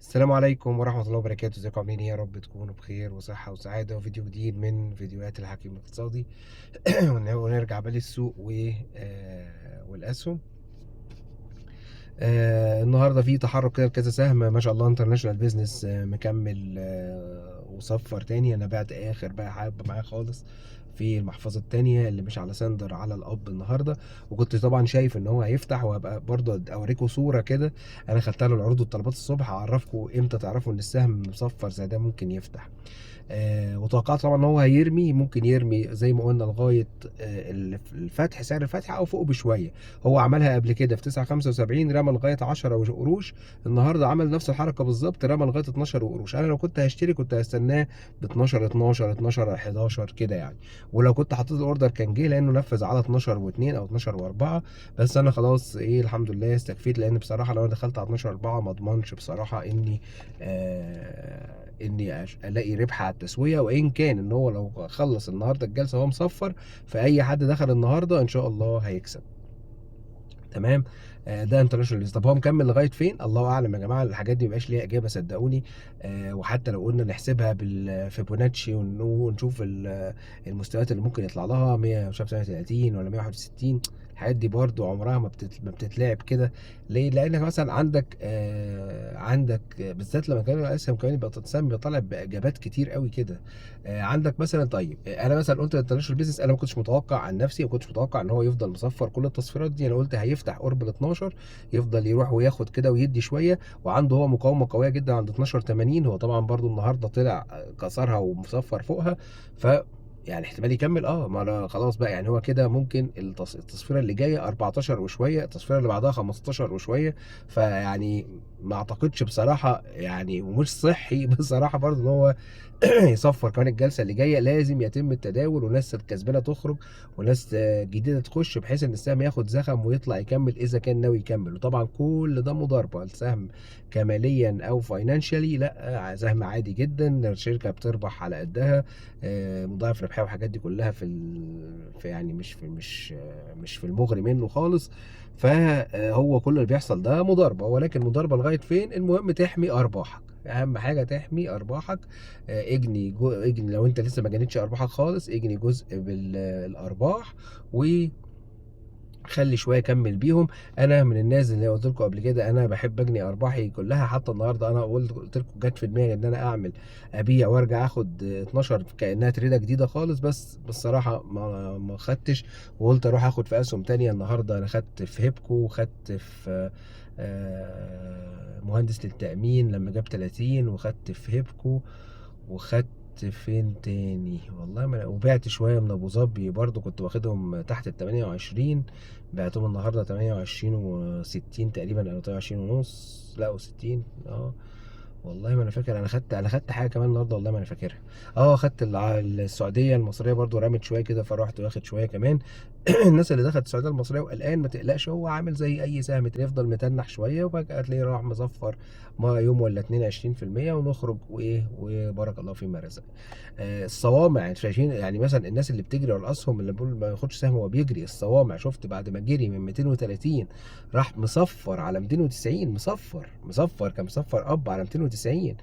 السلام عليكم ورحمة الله وبركاته. ازيكم عاملين ايه؟ يا رب تكونوا بخير وصحة وسعادة. وفيديو جديد من فيديوهات الحكيم الاقتصادي. ونرجع بقى للسوق والأسهم. النهارده في تحرك كده لكذا سهم ما شاء الله. International Business مكمل وصفر تاني. انا بعت اخر بقى حابة معايا خالص في المحفظة التانية اللي مش على سندر على الاب النهارده، وكنت طبعا شايف ان هو هيفتح، وهبقى برضه اوريكم صوره كده انا خدتها له العروض والطلبات الصبح، اعرفكم امتى تعرفوا ان السهم مصفر زي ده ممكن يفتح. وتوقعت طبعا ان هو هيرمي، ممكن يرمي زي ما قلنا لغاية الفتح، سعر الفتح او فوق بشوية. هو عملها قبل كده في 9.75 رمى لغاية 10 قروش، النهارده عمل نفس الحركة بالظبط، رمى لغاية 12 قروش. انا لو كنت هشتري كنت هستناه ب 12 12 12 11 كده يعني، ولو كنت حطيت ال order كان جه، لانه نفذ على 12 و2 او 12 و4. بس انا خلاص ايه الحمد لله استكفيت، لان بصراحة لو انا دخلت على 12 4 ما اضمنش بصراحة اني الاقي ربح على التسوية. وان كان ان هو لو خلص النهارده الجلسة وهو مصفر، فاي حد دخل النهارده ان شاء الله هيكسب. تمام. ده International. طب هو مكمل لغاية فين؟ الله اعلم يا جماعة، الحاجات دي مبقاش ليها اجابه صدقوني. وحتى لو قلنا نحسبها بالفيبوناتشي ونشوف المستويات اللي ممكن يطلع لها 139 ولا 161، الحاجات دي برضو عمرها ما بتتلعب كده. ليه؟ لانك مثلا عندك بالذات لما كان الاسهم كمان يبقى تتسمى طالع باجابات كتير قوي كده. عندك مثلا، طيب انا مثلا قلت International Business، انا ما كنتش متوقع عن نفسي، ما كنتش متوقع ان هو يفضل مصفر كل التصفيرات دي. انا قلت هيفتح قرب ال 12، يفضل يروح وياخد كده ويدي شوية، وعنده هو مقاومة قوية جدا عند 12.80. هو طبعا برضو النهارده طلع كسرها ومصفر فوقها، ف يعني احتمال يكمل. ما انا خلاص بقى، يعني هو كده ممكن التصفيره اللي جاية 14 وشوية، التصفيره اللي بعدها 15 وشوية. فيعني ما اعتقدش بصراحة يعني، ومش صحي بصراحة برضه ان هو يصفر كمان الجلسة اللي جاية. لازم يتم التداول، وناس الكسبانه تخرج وناس جديدة تخش، بحيث ان السهم ياخد زخم ويطلع يكمل اذا كان ناوي يكمل. وطبعا كل ده مضاربة، السهم كماليا او financially لا، سهم عادي جدا، الشركة بتربح على قدها، مضاعف ربحية والحاجات دي كلها في يعني مش في المغري منه خالص. فهو كل اللي بيحصل ده مضاربة، ولكن مضاربة لغاية فين؟ المهم تحمي ارباحك، اهم حاجة تحمي ارباحك. اجني لو انت لسه ما جنيتش ارباحك خالص، اجني جزء بالارباح و خلي شوية كمل بيهم. انا من الناس اللي قلت لكم قبل كده، انا بحب اجني ارباحي كلها. حتى النهارده انا قلت لكم جت في دماغي ان انا ابيع وارجع اخد 12 كانها تريده جديدة خالص، بس بصراحة ما خدتش، وقلت اروح اخد في اسهم تانية. النهارده انا خدت في هيبكو، وخدت في مهندس للتامين لما جاب 30، وخدت في هيبكو، وخدت فين تاني والله ما، وبعت شوية من ابو ظبي برضو، كنت واخدهم تحت ال 28، بعتهم النهارده 28 و60 تقريبا، او 28 ونص، لا و60. والله ما انا فاكر. انا خدت حاجة كمان النهارده والله ما انا فاكرها. خدت السعودية المصرية برضو رمت شوية كده، فروحت واخد شوية كمان. الناس اللي دخلت السعودية المصرية وقلقان ما تقلقش، هو عامل زي اي سهم، يفضل متنح شوية وفجاة تلاقيه راح مصفر ما يوم ولا اتنين عشرين في المية ونخرج وايه، وبارك الله فيما رزق. الصوامع انتوا شايفين يعني مثلا الناس اللي بتجري ورا الاسهم، اللي بيقول ما ياخدش سهم وهو بيجري. الصوامع شفت بعد ما جري من 230 راح مصفر على 290، مصفر كان مصفر up على 290،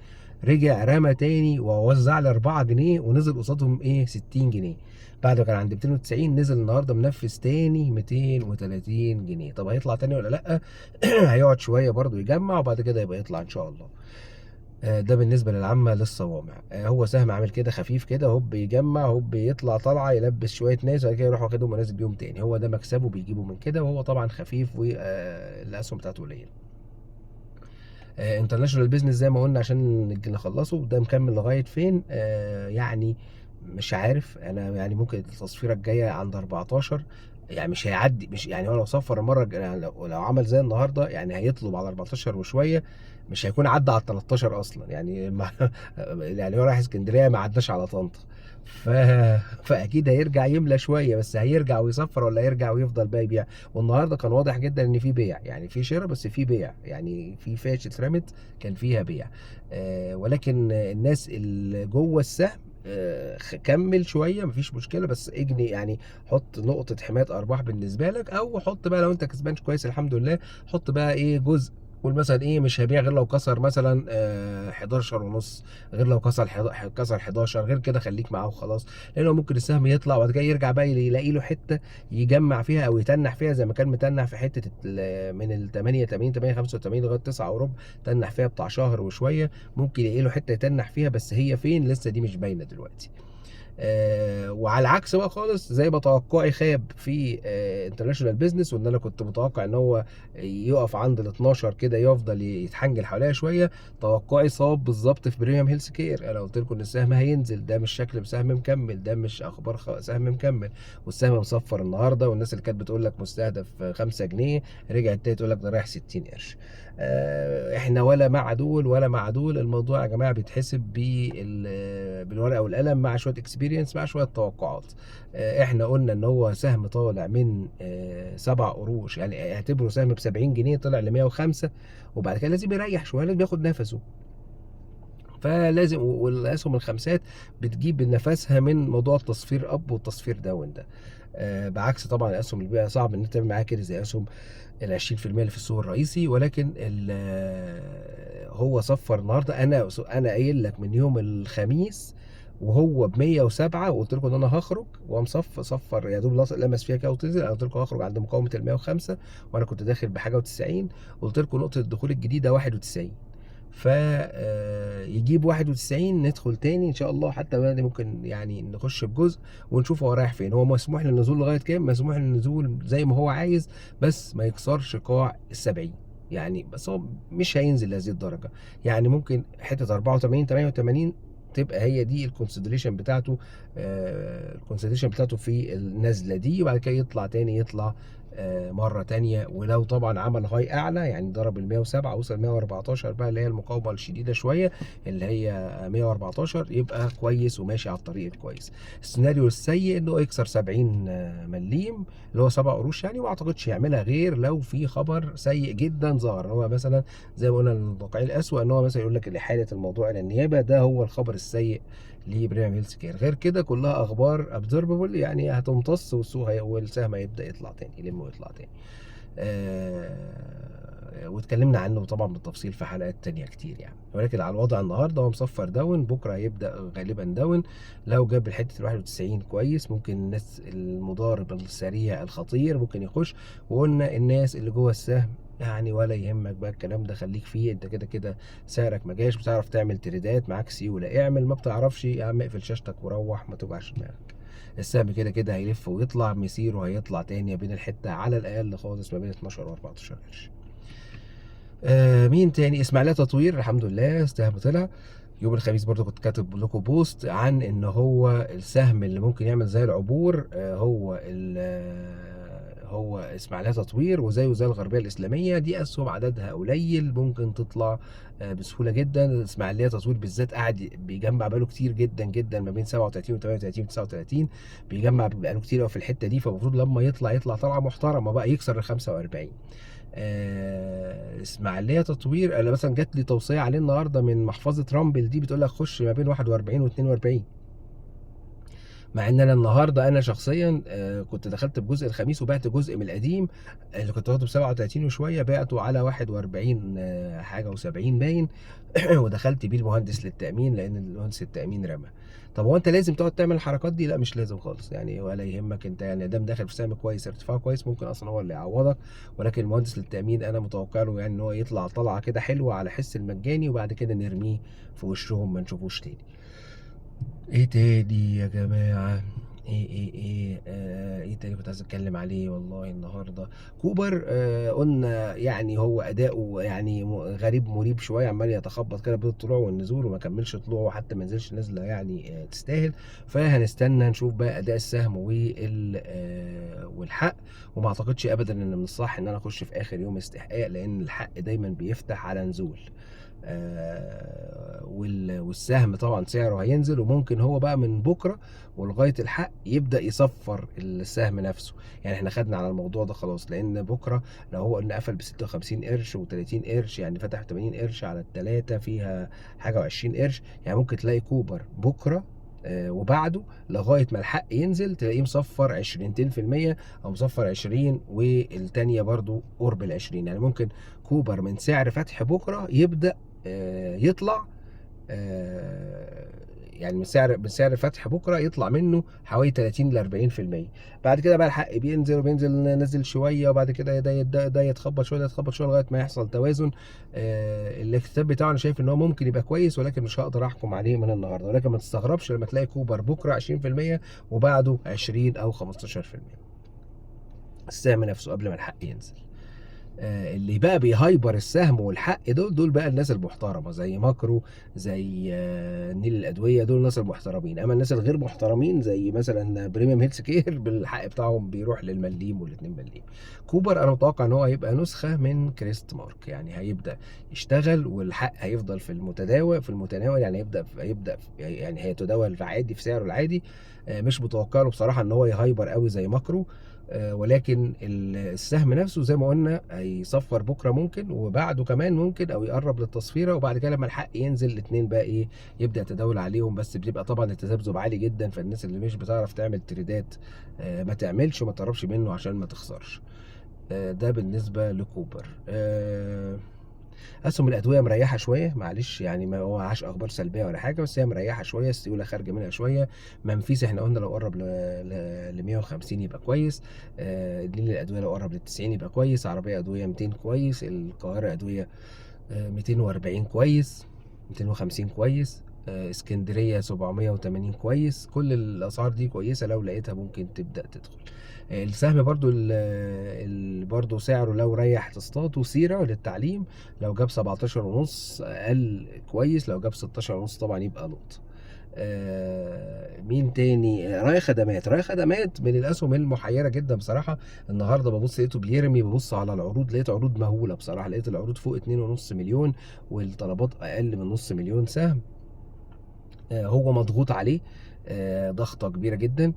رجع رمى تاني ووزع لي 4 جنيه ونزل قصادهم ايه 60 جنيه. بعد ما كان عند 290 نزل النهارده منفذ تاني 230 جنيه. طب هيطلع تاني ولا لا؟ هيقعد شوية برضو يجمع وبعد كده يبقى يطلع ان شاء الله. ده بالنسبة للعامة للصوامع. هو سهم عامل كده خفيف كده، هوب يجمع هوب يطلع طلعه يلبس شوية ناس، وبعد كده يروح واخدهم ونازل بيهم تاني. هو ده مكسبه، بيجيبه من كده، وهو طبعا خفيف والاسهم بتاعته قليله. International Business زي ما قلنا عشان نخلصه، ده مكمل لغاية فين؟ يعني مش عارف انا، يعني ممكن التصفيره الجاية عند 14، يعني مش هيعدي، مش يعني هو لو صفر المرة يعني لو عمل زي النهارده يعني هيطلب على 14 وشوية، مش هيكون عدى على 13 اصلا يعني. ما يعني هو رايح اسكندرية ما عداش على طنطا، فاكيد هيرجع يملى شوية، بس هيرجع ويصفر ولا يرجع ويفضل بقى يبيع؟ والنهارده كان واضح جدا ان في بيع، يعني في شراء بس في بيع، يعني في فاش اترمت كان فيها بيع. ولكن الناس اللي جوه السهم كمل شوية مفيش مشكلة، بس اجني يعني حط نقطة حماية ارباح بالنسبة لك، او حط بقى لو انت كسبان كويس الحمد لله، حط بقى ايه جزء قول مثلا ايه، مش هبيع غير لو كسر مثلا 11 ونص، غير لو كسر 11، غير كده خليك معاه وخلاص. لانه ممكن السهم يطلع وبعد كده يرجع بقى يلاقي له حتة يجمع فيها او يتنح فيها، زي ما كان متنح في حتة من ال 8 80 8 85 لغاية 9 وربع، تنح فيها بتاع شهر وشوية. ممكن يلاقي له حتة يتنح فيها، بس هي فين لسه دي مش باينة دلوقتي. وعلى العكس بقى خالص، زي ما توقعي خاب في International Business، وان انا كنت متوقع ان هو يقف عند ال 12 كده يفضل يتحنجل حواليها شوية، توقعي صاب بالظبط في Premium Healthcare. انا قلت لكم ان السهم هينزل، ده مش شكل سهم مكمل، ده مش اخبار سهم مكمل، والسهم مصفر النهارده. والناس اللي كانت بتقول لك مستهدف 5 جنيه رجعت تاني تقول لك ده رايح 60 قرش. احنا ولا مع دول ولا مع دول. الموضوع يا جماعة بيتحسب بالورقة والقلم مع شوية experience، مع شوية توقعات. احنا قلنا ان هو سهم طالع من 7 قروش، يعني اعتبره سهم ب 70 جنيه طلع ل 105، وبعد كده لازم يريح شوية، لازم ياخد نفسه. فلازم، والاسهم الخمسات بتجيب نفسها من موضوع التصفير up والتصفير down ده، بعكس طبعا الاسهم اللي بيبقى صعب ان انت تعمل معاها كده زي اسهم ال 20% اللي في السوق الرئيسي. ولكن هو صفر النهارده. انا قايل لك من يوم الخميس وهو ب 107، وقلت لكم ان انا هخرج، وقام صفر يا دوب لمس فيها كده وتنزل. انا قلت لكم هخرج عند مقاومة ال 105، وانا كنت داخل بحاجة و90، قلت لكم نقطة الدخول الجديدة 91، ف يجيب 91 ندخل تاني ان شاء الله. حتى بعد ممكن يعني نخش بجزء ونشوف هو رايح فين. هو مسموح للنزول لغاية كام؟ مسموح للنزول زي ما هو عايز، بس ما يكسرش قاع ال70 يعني، بس هو مش هينزل لهذه الدرجة. يعني ممكن حتة 84 88 تبقى هي دي ال consolidation بتاعته، ال consolidation بتاعته في النزله دي، وبعد كده يطلع تاني، يطلع مرة تانية. ولو طبعا عمل high اعلى، يعني ضرب ال 107 وصل 114 بقى اللي هي المقاومة الشديدة شوية اللي هي 114، يبقى كويس وماشي على الطريق الكويس. السيناريو السيء انه يكسر 70 مليم اللي هو 7 قروش يعني، وما اعتقدش يعملها غير لو في خبر سيء جدا ظهر، هو مثلا زي ما قلنا المتوقعين الاسوء ان هو مثلا يقول لك احالة الموضوع الى النيابة، ده هو الخبر السيء ل Premium Healthcare. غير كده كلها اخبار absorbable، يعني هتمتص والسوق والسهم هيبدا يطلع تاني، يلم ويطلع تاني. واتكلمنا عنه طبعا بالتفصيل في حلقات تانية كتير يعني. ولكن على الوضع النهارده هو مصفر down، بكره هيبدا غالبا down. لو جاب الحتة ال 91 كويس، ممكن الناس المضارب السريع الخطير ممكن يخش. وقلنا الناس اللي جوه السهم يعني ولا يهمك بقى الكلام ده، خليك فيه انت كده كده سعرك ما جاش، بتعرف تعمل تريدات معاك سيولة اعمل، ما بتعرفش يا عم اقفل شاشتك وروح، ما توجعش دماغك. السهم كده كده هيلف ويطلع، مسيره هيطلع تاني بين الحتة على الاقل خالص ما بين 12 و 14 قرش. مين تاني؟ اسماعيليه تطوير، الحمد لله السهم طلع يوم الخميس. برضو كنت كاتب لكم post عن ان هو السهم اللي ممكن يعمل زي العبور، هو اسماعيليه تطوير، وزيه زي الغربية الاسلامية. دي اسهم عددها قليل ممكن تطلع بسهولة جدا. اسماعيليه تطوير بالذات قاعد بيجمع بقاله كتير جدا جدا، ما بين 37 و 38 و 39 بيجمع بقاله كتير قوي في الحتة دي، فالمفروض لما يطلع يطلع طلعه محترمه بقى يكسر ال 45. اسماعيليه تطوير انا مثلا جات لي توصية عليه النهارده من محفظة رامبل دي، بتقول لك خش ما بين 41 و 42، مع ان انا النهارده انا شخصيا كنت دخلت بجزء الخميس وبعت جزء من القديم اللي كنت واخده ب 37 وشوية، بعته على 41، حاجة و70 باين، ودخلت بيه المهندس للتامين لان المهندس التامين رمى. طب هو انت لازم تقعد تعمل الحركات دي؟ لا مش لازم خالص يعني، ولا يهمك انت يعني دام داخل في سهم كويس ارتفاع كويس ممكن اصلا هو اللي يعوضك. ولكن المهندس للتامين انا متوقع له يعني ان هو يطلع طلعه كده حلوة على حس المجاني، وبعد كده نرميه في وشهم ما نشوفوش تاني. ايه تاني يا جماعة؟ ايه ايه ايه ايه تاني كنت عايز اتكلم عليه والله النهارده؟ كوبر، قلنا يعني هو اداؤه يعني غريب مريب شوية، عمال يتخبط كده بين الطلوع والنزول وما كملش طلوعه وحتى ما نزلش نزله يعني تستاهل. فهنستنى نشوف بقى اداء السهم والحق. وما اعتقدش ابدا ان من الصح ان انا اخش في اخر يوم استحقاق، لان الحق دايما بيفتح على نزول، والسهم طبعا سعره هينزل، وممكن هو بقى من بكره ولغاية الحق يبدا يصفر السهم نفسه. يعني احنا خدنا على الموضوع ده خلاص، لان بكره لو هو قلنا قفل ب 56 قرش و30 قرش، يعني فتح 80 قرش على الثلاثة فيها حاجة و20 قرش، يعني ممكن تلاقي كوبر بكره وبعده لغاية ما الحق ينزل تلاقيه مصفر 20% او مصفر 20، والتانية برضو قرب ال 20. يعني ممكن كوبر من سعر فتح بكره يبدا يطلع، يعني من سعر فتح بكره يطلع منه حوالي 30 ل 40%. بعد كده بقى الحق بينزل وبينزل نزل شويه، وبعد كده ده يتخبط شويه، ده يتخبط شويه، لغاية ما يحصل توازن. الاكتتاب بتاعه انا شايف ان هو ممكن يبقى كويس، ولكن مش هقدر احكم عليه من النهارده. ولكن ما تستغربش لما تلاقي كوبر بكره 20% وبعده 20 او 15% السهم نفسه قبل ما الحق ينزل. اللي بقى بي hyper السهم والحق دول بقى الناس المحترمة، زي ماكرو، زي نيل الادويه، دول الناس المحترمين. اما الناس الغير محترمين زي مثلا Premium Health Care بالحق بتاعهم بيروح للمليم والاتنين مليم. كوبر انا متوقع ان هو هيبقى نسخه من كريست مارك، يعني هيبدا يشتغل والحق هيفضل في المتداول، في المتناول، يعني هيبدا يعني هيتداول في عادي في سعره العادي. مش متوقع له بصراحة ان هو ي hyper قوي زي ماكرو، ولكن السهم نفسه زي ما قلنا هيصفر بكره ممكن، وبعده كمان ممكن، او يقرب للتصفيره، وبعد كده لما الحق ينزل الاثنين بقى ايه يبدا يتداول عليهم. بس بيبقى طبعا التذبذب عالي جدا، فالناس اللي مش بتعرف تعمل trade ات ما تعملش وما تقربش منه عشان ما تخسرش. ده بالنسبة لكوبر. اسهم الادوية مريحه شوية، معلش يعني ما هو معهاش اخبار سلبية ولا حاجة، بس هي مريحه شوية، السيولة خارجه منها شوية. منفيس احنا قلنا لو قرب ل 150 يبقى كويس. نيل الادوية لو قرب لل 90 يبقى كويس. عربية ادوية 200 كويس. القاهرة ادوية 240 كويس، 250 كويس. اسكندرية 780 كويس. كل الاسعار دي كويسة، لو لقيتها ممكن تبدا تدخل. السهم برضو برضو سعره لو ريح تصطاد. وسيرة للتعليم لو جاب 17.5 اقل كويس، لو جاب 16.5 طبعا يبقى لقطة. مين تاني؟ راي خدمات. راي خدمات من الاسهم المحيره جدا بصراحة. النهارده ببص لقيته بيرمي، ببص على العروض لقيت عروض مهولة بصراحة، لقيت العروض فوق 2.5 مليون والطلبات اقل من نص مليون سهم. هو مضغوط عليه ضغطه كبيرة جدا،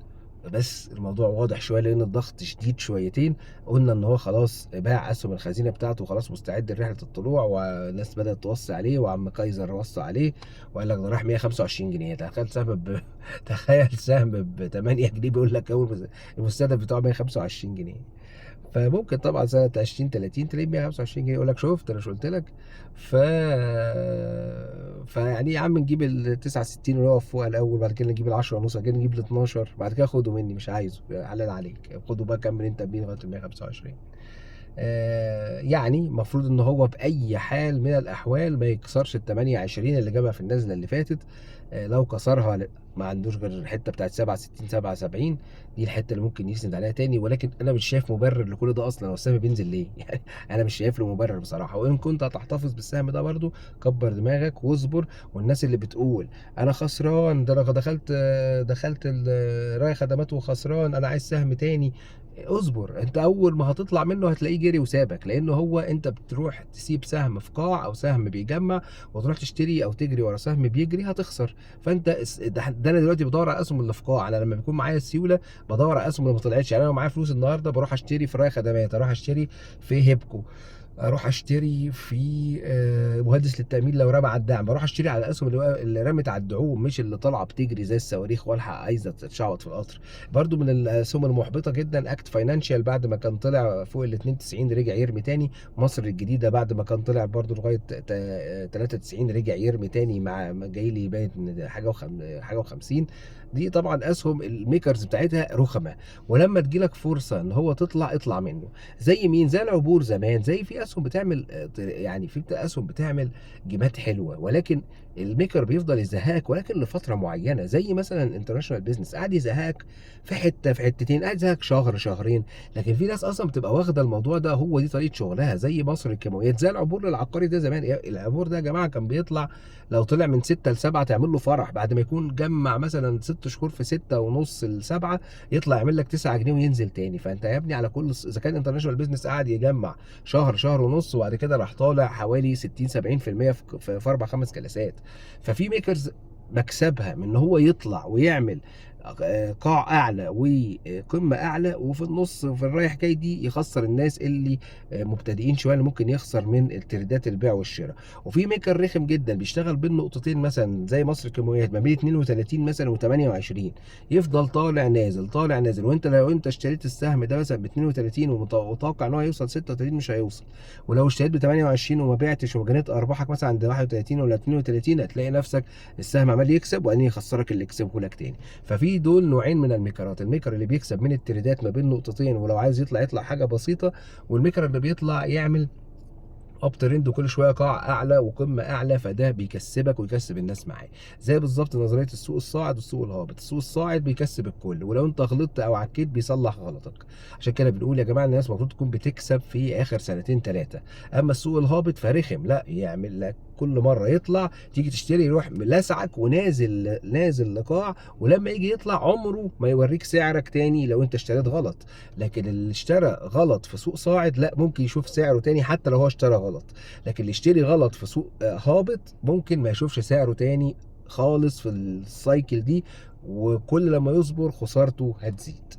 بس الموضوع واضح شوية لان الضغط شديد شويتين. قلنا ان هو خلاص باع اسهم الخزينة بتاعته وخلاص مستعد لرحلة الطلوع، والناس بدات توصي عليه، وعم كايزر وصى عليه وقال لك ده راح 125 جنيه. تخيل سهم ب 8 جنيه بيقول لك اول المستهدف بتاعه 125 جنيه. فممكن طبعا سنة 20 30 تلاقيه 125 جنيه، يقول لك شفت انا مش قلت لك. فيعني يا عم نجيب ال 69 ونقف فوقها الاول، بعد كده نجيب ال 10 ونص، بعد كده نجيب ال 12، بعد كده خده مني مش عايزه، حلال عليك، خده بقى كمل انت بيه لغاية ال 125. يعني المفروض ان هو باي حال من الاحوال ما يكسرش ال 28 اللي جابها في النزله اللي فاتت. لو كسرها ما عندوش غير الحتة بتاعت 67 77، دي الحتة اللي ممكن يسند عليها تاني. ولكن انا مش شايف مبرر لكل ده اصلا، هو السهم بينزل ليه؟ يعني انا مش شايف له مبرر بصراحة. وان كنت هتحتفظ بالسهم ده برضو كبر دماغك واصبر. والناس اللي بتقول انا خسران، ده انا دخلت راي خدمات وخسران، انا عايز سهم تاني، اصبر. انت اول ما هتطلع منه هتلاقيه جري وسابك، لان هو انت بتروح تسيب سهم في قاع او سهم بيجمع وتروح تشتري او تجري ورا سهم بيجري هتخسر. فانت ده انا دلوقتي بدور على اسهم اللي في قاع. انا لما بيكون معايا السيولة بدور على اسهم اللي ما طلعتش. يعني انا لو معايا فلوس النهارده بروح اشتري في راي خدمات، اروح اشتري في هيبكو، اروح اشتري في مهندس للتامين لو رمى على الدعم، بروح اشتري على الاسهم اللي رمت على الدعوم، مش اللي طالعه بتجري زي الصواريخ والحق عايزه تتشعوط في القطر. برضو من الاسهم المحبطه جدا اكت فاينانشال، بعد ما كان طلع فوق ال 92 رجع يرمي تاني. مصر الجديدة بعد ما كان طلع برضو لغاية 93 رجع يرمي تاني، مع جاي لي باين حاجة و50. دي طبعا اسهم ال makers بتاعتها رخمة، ولما تجيلك فرصة ان هو تطلع اطلع منه. زي مين؟ زي العبور زمان، زي في اسهم بتعمل، يعني في اسهم بتعمل game ات حلوة، ولكن ال maker بيفضل يزهقك ولكن لفترة معينة. زي مثلا انترناشونال بيزنس قاعد يزهقك في حتة في حتتين، قاعد يزهقك شهر شهرين، لكن في ناس اصلا بتبقى واخده الموضوع ده هو دي طريقه شغلها، زي مصر الكيماويات، زي العبور العقاري ده زمان. العبور ده يا جماعة كان بيطلع لو طلع من 6 ل 7 تعمل له فرح، بعد ما يكون جمع مثلا 6 شهور في 6.5 ل 7 يطلع يعمل لك 9 جنيه وينزل تاني. فانت يا ابني على كل اذا كان انترناشونال بيزنس قاعد يجمع شهر شهر ونص وبعد كده راح طالع حوالي 60 70% في 4 5 جلسات. ففي makers مكسبها من ان هو يطلع ويعمل قاع اعلى وقمة اعلى، وفي النص في الرايح جاي دي يخسر الناس اللي مبتدئين شوية، اللي ممكن يخسر من التريدات البيع والشراء. وفي maker رخم جدا بيشتغل بين نقطتين مثلا زي مصر الكيماويات ما بين 32 مثلا و28، يفضل طالع نازل طالع نازل، وانت لو انت اشتريت السهم ده مثلا ب 32 ومتوقع ان هو هيوصل 36 مش هيوصل، ولو اشتريت ب 28 وما بعتش وجنيت ارباحك مثلا عند 31 ولا 32 هتلاقي نفسك السهم عمال يكسب وبعدين يخسرك اللي كسبه لك تاني. ففي دول نوعين من الميكرات، ال maker اللي بيكسب من التريدات ما بين نقطتين ولو عايز يطلع يطلع حاجة بسيطة، وال maker اللي بيطلع يعمل up trend وكل شوية قاع اعلى وقمة اعلى، فده بيكسبك ويكسب الناس معاه. زي بالظبط نظرية السوق الصاعد والسوق الهابط، السوق الصاعد بيكسب الكل، ولو انت غلطت او عكيت بيصلح غلطك. عشان كده بنقول يا جماعة الناس المفروض تكون بتكسب في اخر سنتين ثلاثة. اما السوق الهابط فرخم، لا يعمل لك كل مرة يطلع تيجي تشتري يروح لسعك ونازل نازل لقاع، ولما يجي يطلع عمره ما يوريك سعرك تاني لو انت اشتريت غلط. لكن اللي اشترى غلط في سوق صاعد لا ممكن يشوف سعره تاني حتى لو هو اشترى غلط، لكن اللي يشتري غلط في سوق هابط ممكن ما يشوفش سعره تاني خالص في ال cycle دي، وكل لما يصبر خسارته هتزيد.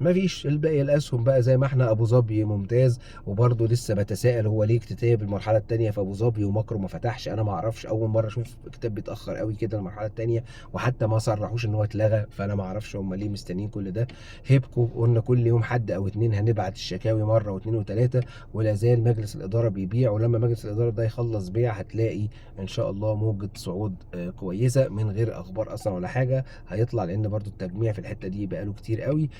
مفيش الباقي الاسهم بقى زي ما احنا. ابو ظبي ممتاز، وبرده لسه بتساءل هو ليه اكتتاب المرحلة الثانية في ابو ظبي وماكرو ما فتحش. انا ما اعرفش، اول مرة اشوف كتاب بيتاخر قوي كده المرحلة الثانية، وحتى ما صرحوش ان هو اتلغى، فانا ما اعرفش هم ليه مستنيين كل ده. هيبكو قلنا كل يوم حد او اتنين هنبعت الشكاوي مرة واثنين وثلاثة، ولا زال مجلس الادارة بيبيع، ولما مجلس الادارة ده يخلص بيع هتلاقي ان شاء الله موجه صعود كويسة من غير اخبار اصلا ولا حاجة هيطلع، لان برضو التجميع في الحتة دي بقاله كتير قوي.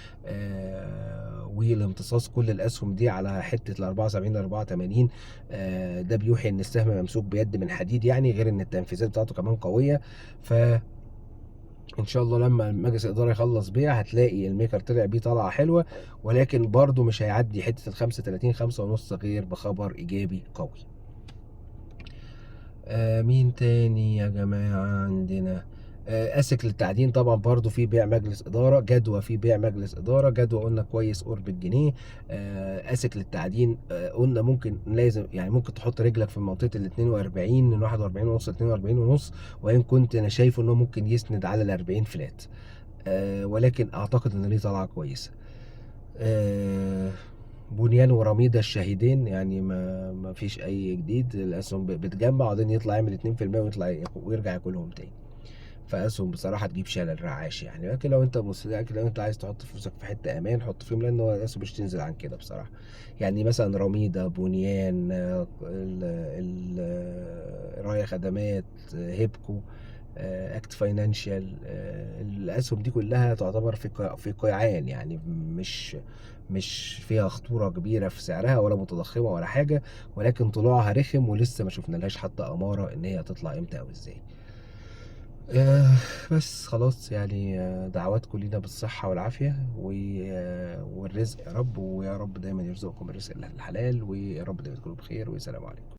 والامتصاص كل الاسهم دي على حتة ال 74 84 ده بيوحي ان السهم ممسوك بيد من حديد، يعني غير ان التنفيذات بتاعته كمان قوية. ف ان شاء الله لما مجلس الادارة يخلص بيع هتلاقي ال maker طلع بيه طلعه حلوة، ولكن برضو مش هيعدي حتة ال 35 5 ونص غير بخبر ايجابي قوي. مين تاني يا جماعة عندنا؟ اسك للتعدين طبعا برضو في بيع مجلس ادارة، جدوى في بيع مجلس ادارة، جدوى قلنا كويس قرب الجنيه. اسك للتعدين قلنا ممكن لازم يعني ممكن تحط رجلك في منطقة ال 42 من 41 ونص 42 ونص، وان كنت انا شايفه انه ممكن يسند على ال 40 flat، ولكن اعتقد ان ليه طلعه كويسة. بنيان ورميدة الشهيدين يعني ما فيش اي جديد، الاسهم بتجمع وبعدين يطلع يعمل 2% ويطلع ويرجع ياكلهم تاني. فاسهم بصراحة تجيب شلل رعاش يعني. لكن لو انت بص، لكن لو انت عايز تحط فلوسك في حتة امان حط فيهم، لان هو الاسهم مش تنزل عن كده بصراحة. يعني مثلا رميده، بنيان، رايا خدمات، هيبكو، اكت فاينانشال، الاسهم دي كلها تعتبر في قيعان يعني، مش فيها خطورة كبيرة في سعرها ولا متضخمه ولا حاجة، ولكن طلوعها رخم ولسه ما شفنا لهاش حتى اماره ان هي هتطلع امتى او ازاي. بس خلاص يعني، دعواتكم لينا بالصحة والعافية والرزق يا رب، ويا رب دايما يرزقكم الرزق الحلال، ويا رب دايما تكونوا بخير، والسلام عليكم.